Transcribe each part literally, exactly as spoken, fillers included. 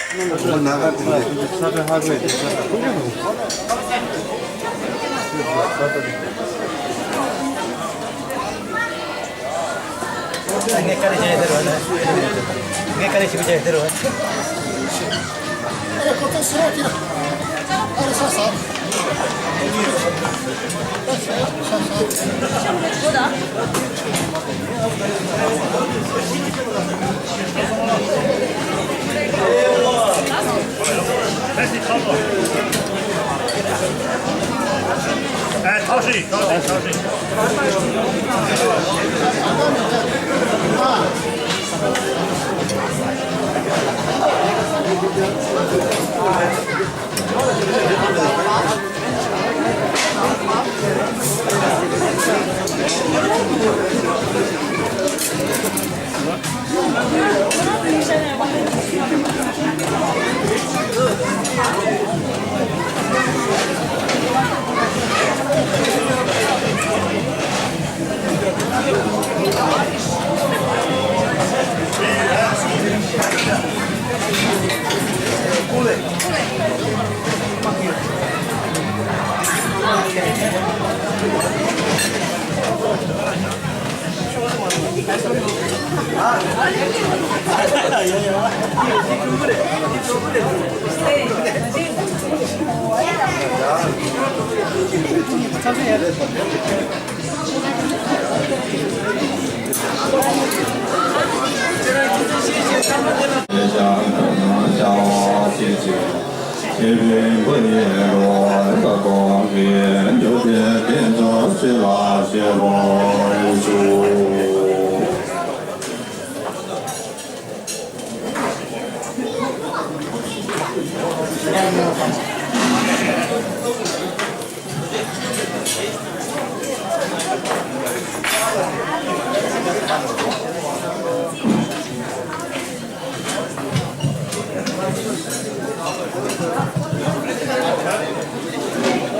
哎，老师，老师，老师。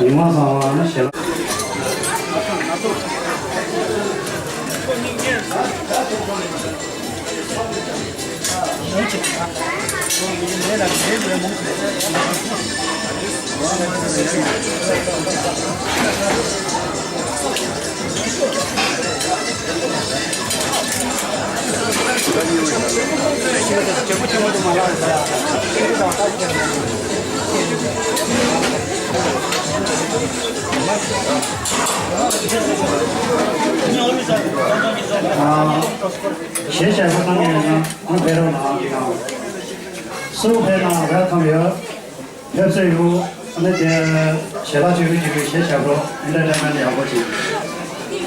མི་མང་ཚང་མ་ནི་ཞལ། གཞས་བཤད་པ་གནང་མཁན་ཡང་ཨ་ཕེབས་རོགས་གནང་། སུ་ཕེབས་ན་welcome ཡོད། ཕེབས་བསུ་ཡོད། ཨ་ནི་དེ་ཞལ་ལག་མཆོད་འབུལ་ཞུ་རྒྱུའི་གཞས་བཤད་པ་རོགས། Entertainment ཡག་པོ་ཅིག་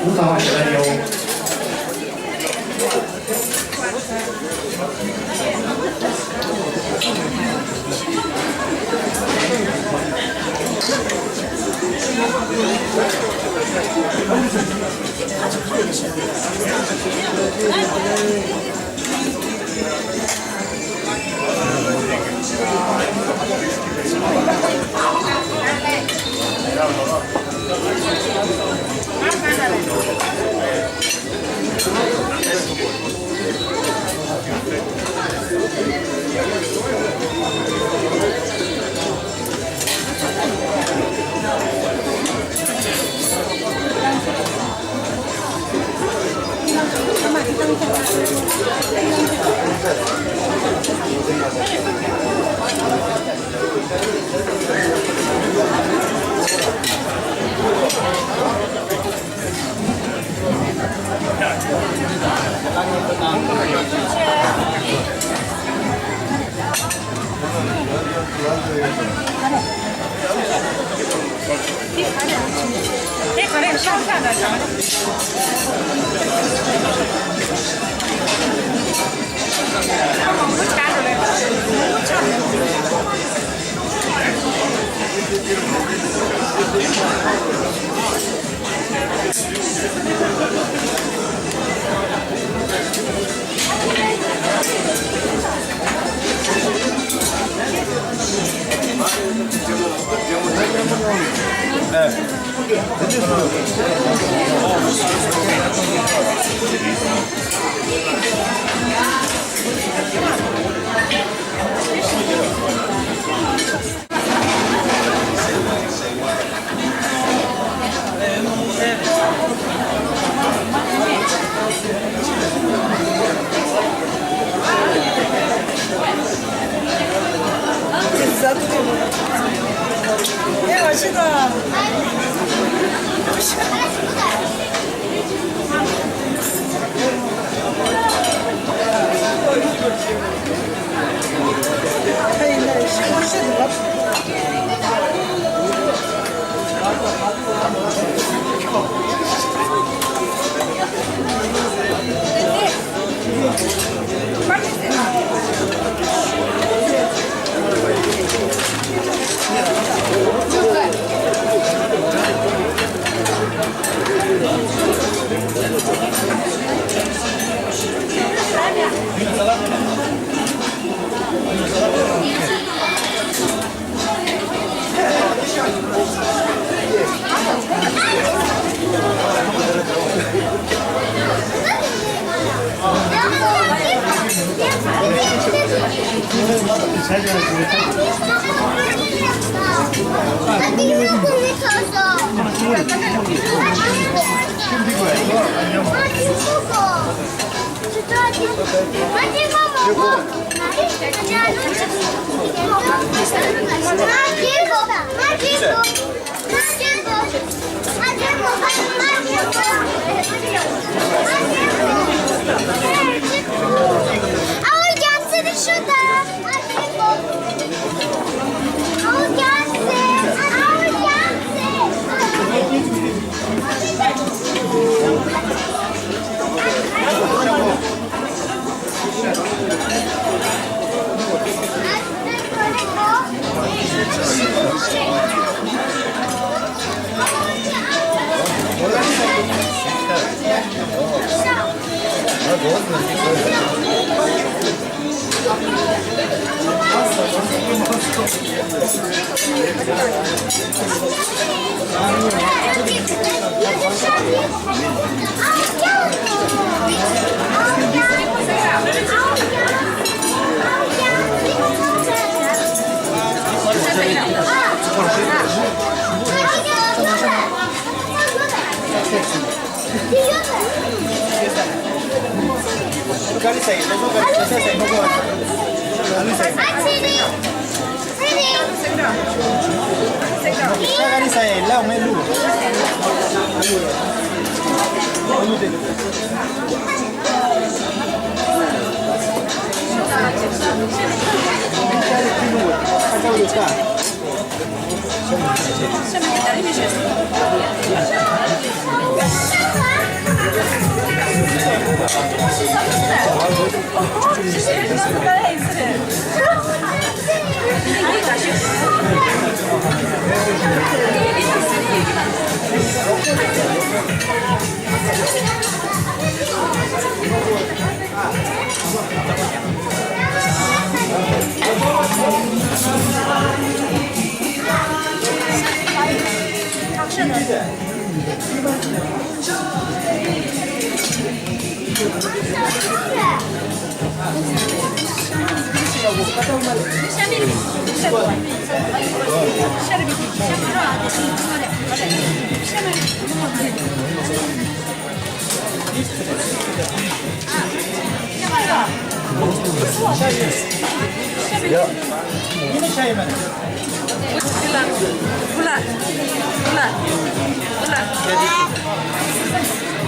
ཨུ་ཚང་མ་ཞལ་ལག་ཡོད།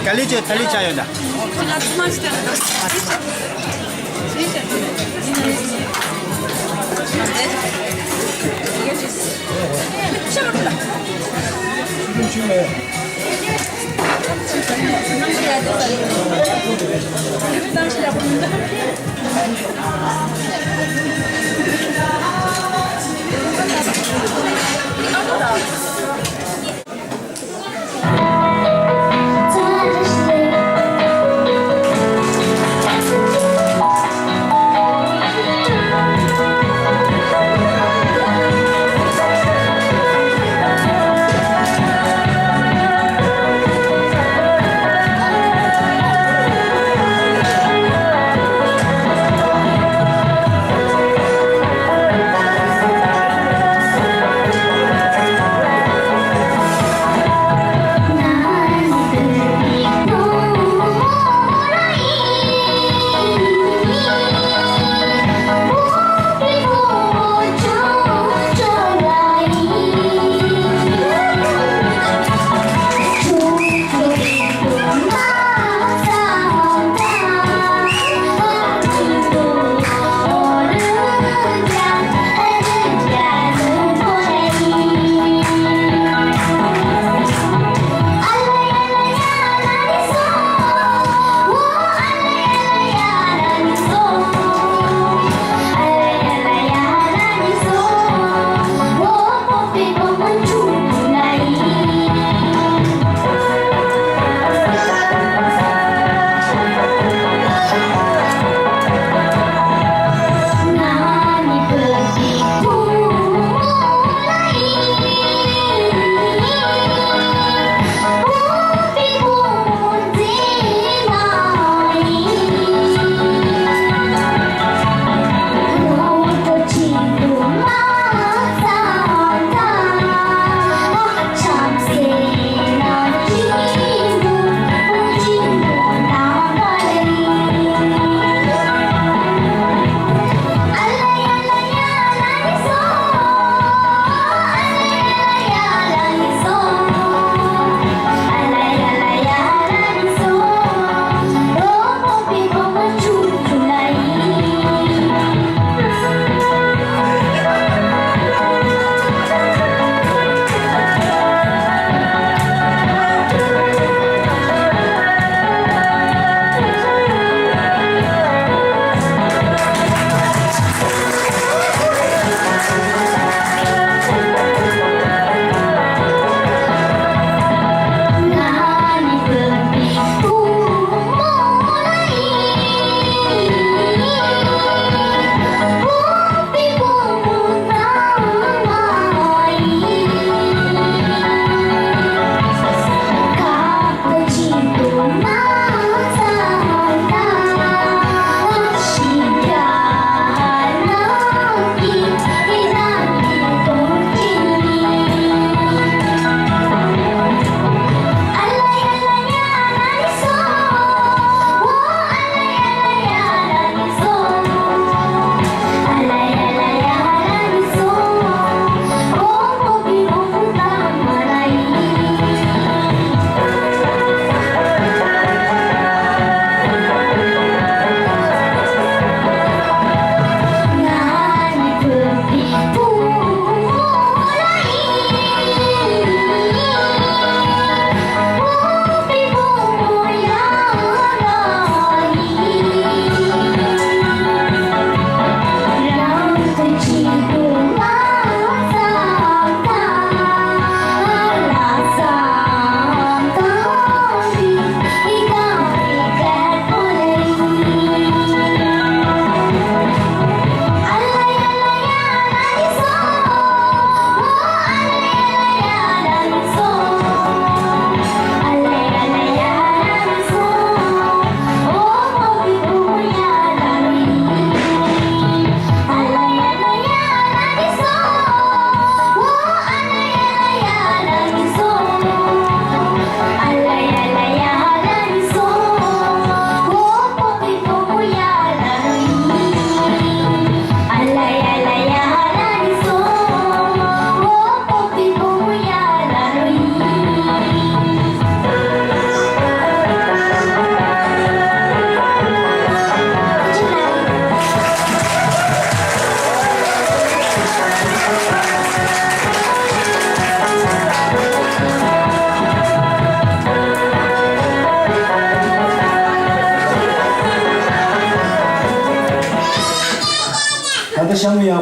ག་ལེ་ཅོ་ཐ་ལི་ཆ་ཡོད་ད།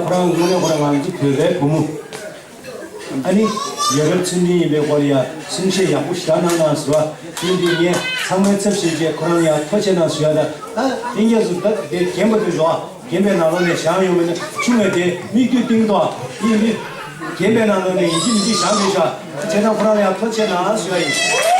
ཁོ་རང་དངོས་གནས་ཁོ་རང་ང་ཚོ་བོད་པའི་བུ་མོ། ཨ་ནི་ཡ་རབས་ཚུལ་ཁྲིམས་ཡིན་པའི་སྐོར་ཡ་གསུང་བཤད་ཡག་པོ་ཞེ་དྲག་གནང་གནང་ཟེར་བ། དེ་འདི་ངས་ཚང་མའི་ཚབ་བྱས་རྗེས་ཁོ་རང་ཡ་ཐུགས་རྗེ་གནང་ཟེར་ཡ། ད་ཨ་དེ་ངས་སུ་ད་དེ་རྒན་པ་དེ་ཟོ་ཨ། རྒན་པའི་ནང་ལོགས་ནས་བཞེངས་ཡོང་བ་ནི་ཆུང་བས་དེ་མིག་ཏུ་གཏིང་ཏོ་ཨ། ཡིན་དུས་རྒན་པའི་ནང་ལོགས་ནས་ཡིན་གཅིག་མིན་གཅིག་བཞེངས་དགོས་ཤག་བྱས་ཙང་ཁོ་རང་ཡ་ཐུགས་རྗེ་གནང་ཟེར་ཡ་ཡིན།